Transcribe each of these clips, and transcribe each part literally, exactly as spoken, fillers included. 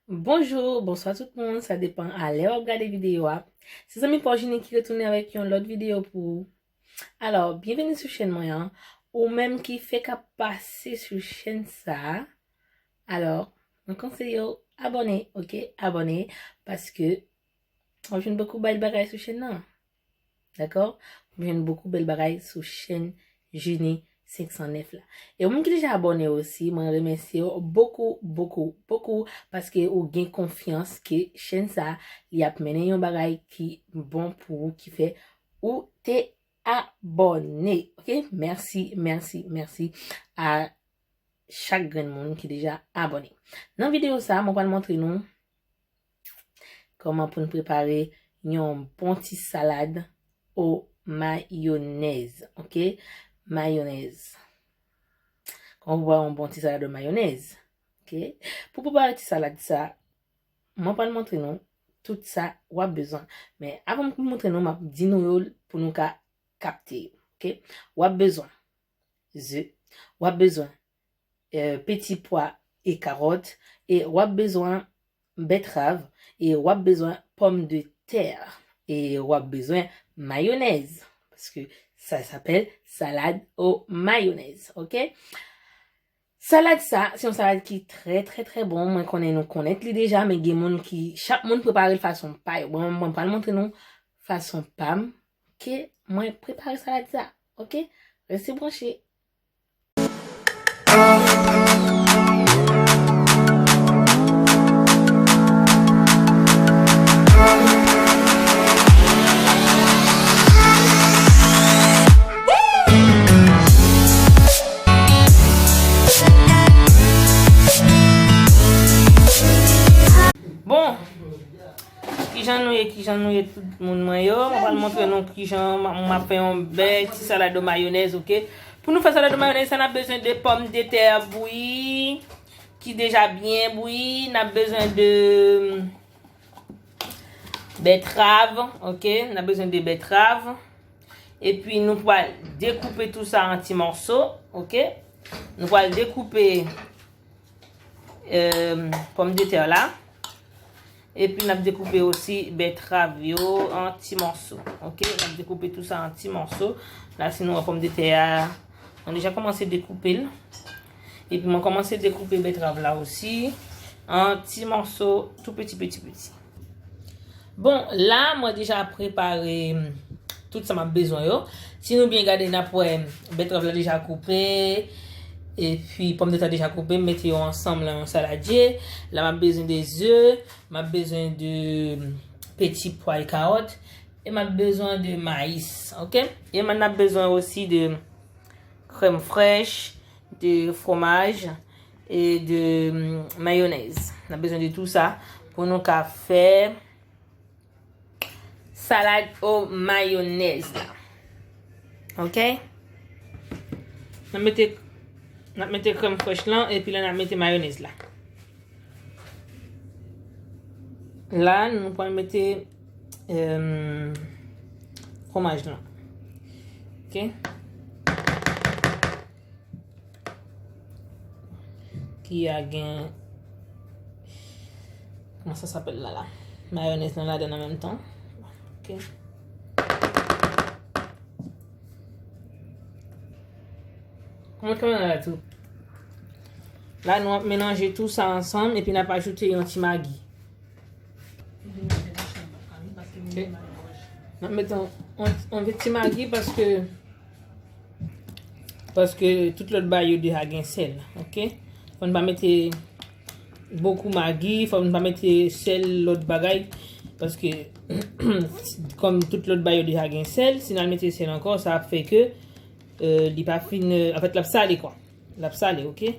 Bonjou, bonswa tout moun, sa depann a lè w ap gade videyo a. Se zanmi pa w Jini ki retounen avèk yon lòt videyo pou ou. Alò, byenveni sou chèn mwen an. Ou menm ki fèk ap pase sou chèn sa a, alò, mwen konseye w abòne, oke? Abòne, paske w ap jwenn bokou bèl bagay sou chèn nan. Dakò? W ap jwenn bokou bèl bagay sou chèn Jini senk san nèf la. E ou menm ki deja abòne osi, mwen remèsye w bokou, bokou, bokou, paske ou gen konfyans ke chèn sa, li ap mennen yon bagay ki bon pou ou, ki fè ou te abòne. Oke? Mèsi, mèsi, mèsi a chak grenn moun ki deja abòne. Nan videyo sa, mwen pral montre nou kòman pou n prepare yon bon ti salad o mayonèz, oke? Mayonèz. Kòman pou prepare yon bon ti salad o mayonèz, oke? Pou prepare ti salad sa, mwen pral montre nou tout sa w ap bezwen. Men avan m montre nou, m ap di nou yo pou nou ka kapte yo, oke? W ap bezwen ze, w ap bezwen, eh, peti pwa e kawòt, e w ap bezwen bètrav, e w ap bezwen pòmdetè, e w ap bezwen mayonèz, paske sa s'appelle salade au mayonnaise, oke? Salad sa, se yon salad ki trè, trè, trè bon. Mwen konnen nou konnèt li deja, men gen moun ki, chak moun prepare l fason pa yo. Bon, mwen pral montre nou fason pa m ke mwen prepare salad sa, oke? Rete branche. Bon, kijan nou ye, kijan nou ye tout moun mwen yo? Mwen pral montre nou kijan m, m ap fè yon bèl ti salad o mayonèz, oke? Pou nou fè salad o mayonèz, sa n ap bezwen de pòmdetè bouyi, ki deja byen bouyi. N ap bezwen de bètrav, oke? N ap bezwen de bètrav. Epi nou pral dekoupe tou sa an ti mòso, oke? Nou pral dekoupe, eh, pòmdetè la. Epi n ap dekoupe osi bètrav yo an ti mòso, oke? N ap dekoupe tou sa an ti mòso. La, si nou wè pòmdetè a, mwen deja kòmanse dekoupe l. Epi mwen kòmanse dekoupe bètrav la osi an ti mòso tou piti, piti, piti. Bon, la, mwen deja prepare, mm, tout sa m ap bezwen yo. Si nou byen gade, n ap wè bètrav la deja koupe, epi pòmdetè deja koupe, m mete yo ansanm nan yon saladye. La, m ap bezwen de ze, m ap bezwen de, mm, peti pwa e kawòt, e m ap bezwen de mayis, oke? E m ap bezwen osi de krèm frèch, de fwomaj e de, mm, mayonèz. N ap bezwen de tou sa pou nou ka fè salad o mayonèz la. Oke? N ap mete, n ap mete krèm frèch lan, epi la n ap mete mayonèz la. La, nou pral mete, em, fwomaj lan. Oke? Ki a gen, kòman sa s'appelle la, la? Mayonèz lan ladan an menm tan. Oke. Kòman kamera la tou? La, nou ap melanje tou sa ansanm, epi n ap ajoute yon ti magi. Oke. N ap mete yon, yon, yon ti magi paske, paske tout lòt bagay yo deja gen sèl, oke? Fò n pa mete bokou magi, fò n pa mete sèl, lòt bagay, paske kòm tout lòt bagay yo deja gen sèl, si n al mete sèl ankò, sa ap fè ke, eh, li pa fin, eh, anfèt, l ap sale, kwa. L ap sale, oke?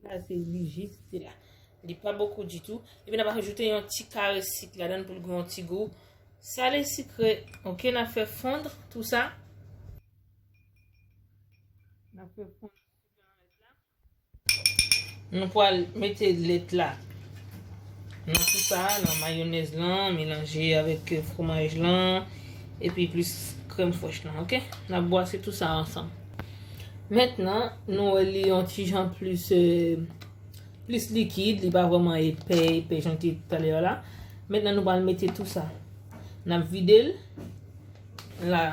La, se li jis, se la. Li pa bokou ditou. Epi n ap ajoute yon ti kare sik ladan l pou l gen yon ti gou sale sikre. Oke, n ap fè fonn tou sa. N ap fè fonn. Nou pral mete lèt la nan tou sa, nan mayonèz lan, melanje avèk, eh, fwomaj lan, epi plis krèm frèch lan, oke? N ap bwase tou sa ansanm. Mentnan, nou wè li yon ti jan plis, euh, plis likid, li pa vrèman epè, epè jan li te talè a la. Mentnan, nou pral mete tou sa. N ap vide l la,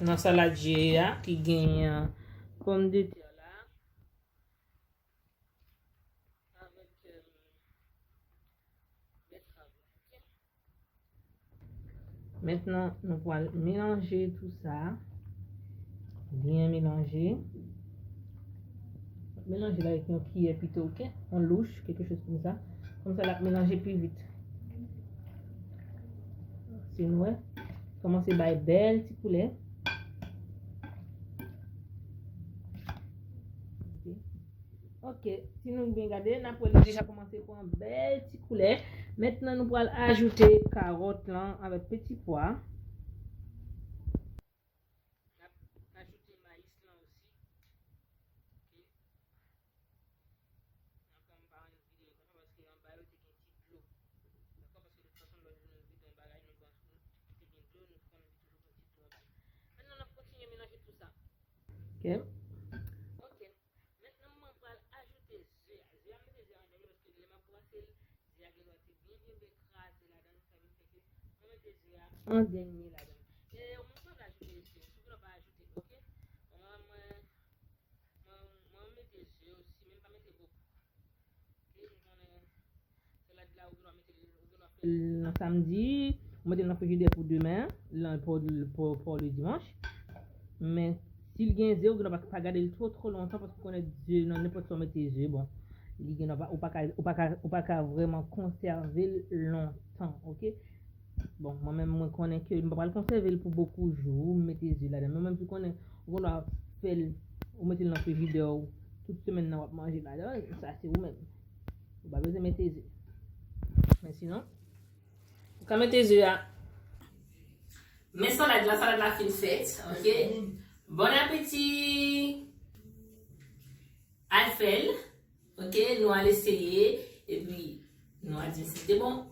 nan salad je a, ki gen, euh, pòmdetè la, avèk, euh, bètrav la. Mentnan, nou pral melanje tou sa. Byen melanje. Melanje l avèk yon kiyè pito, oke? Yon louch, quelque chose comme ça. Konsa, l ap melanje pi vit. Si nou wè, kòmanse bay bèl ti koulè. Ok, si nou byen gade, n ap wè li deja kòmanse pran bèl ti koulè. Mentnan, nou pral ajoute kawòt lan avèk peti pwa. N ap ajoute mayis lan osi. Ok. Nan kan m pa vide yo konsa, paske anba yo te gen ti dlo. Dakò, paske de tout fason, lòt jou nou vide yon bagay, nou pran, nou te gen dlo, nou konnen li toujou gen ti dlo anba. Mentnan, n ap kontinye melanje tou sa. Ok. Ok. Mentnan, mwen pral ajoute ze a. Ze a, m mete ze a an dènye, paske lè m ap brase l, ze a gen dwa te byen, byen, byen kraze ladan l, sa vin fè ke mwen mete ze a an dènye ladan l. E, ou menm pa vle ajoute ze, si w vle w pa ajoute, ok? Mwen, mwen, mwen, mwen mete ze osi, men m pa mete bokou. Ok, m konnen salad la, ou gen dwa mete l, ou gen dwa fè l nan samdi, ou mete l nan frijidè pou demen, lan, pou, pou, pou le dimanch. Men, si l gen ze, ou gen dwa pa, pa gade l twò, twò lontan, paske ou konnen ze, nan nenpòt sa w mete ze, bon, li gen dwa pa, ou pa ka, ou pa ka, ou pa ka vrèman konsève l lontan, ok? Bon, mwen menm, mwen konnen ke m pa pral konsève l pou bokou jou, m mete ze ladan. Men mwen menm, si w konnen, ou gen dwa fè l, ou mete l nan frijidè w, tout semèn nan w ap manje ladan, sa se ou menm. Ou pa bezwen mete ze. Men sinon, ou ka mete ze a. Men salad la, salad la fin fèt, ok? Bon apeti! Al fè l, ok? Nou al eseye, epi nou al di m si l te bon.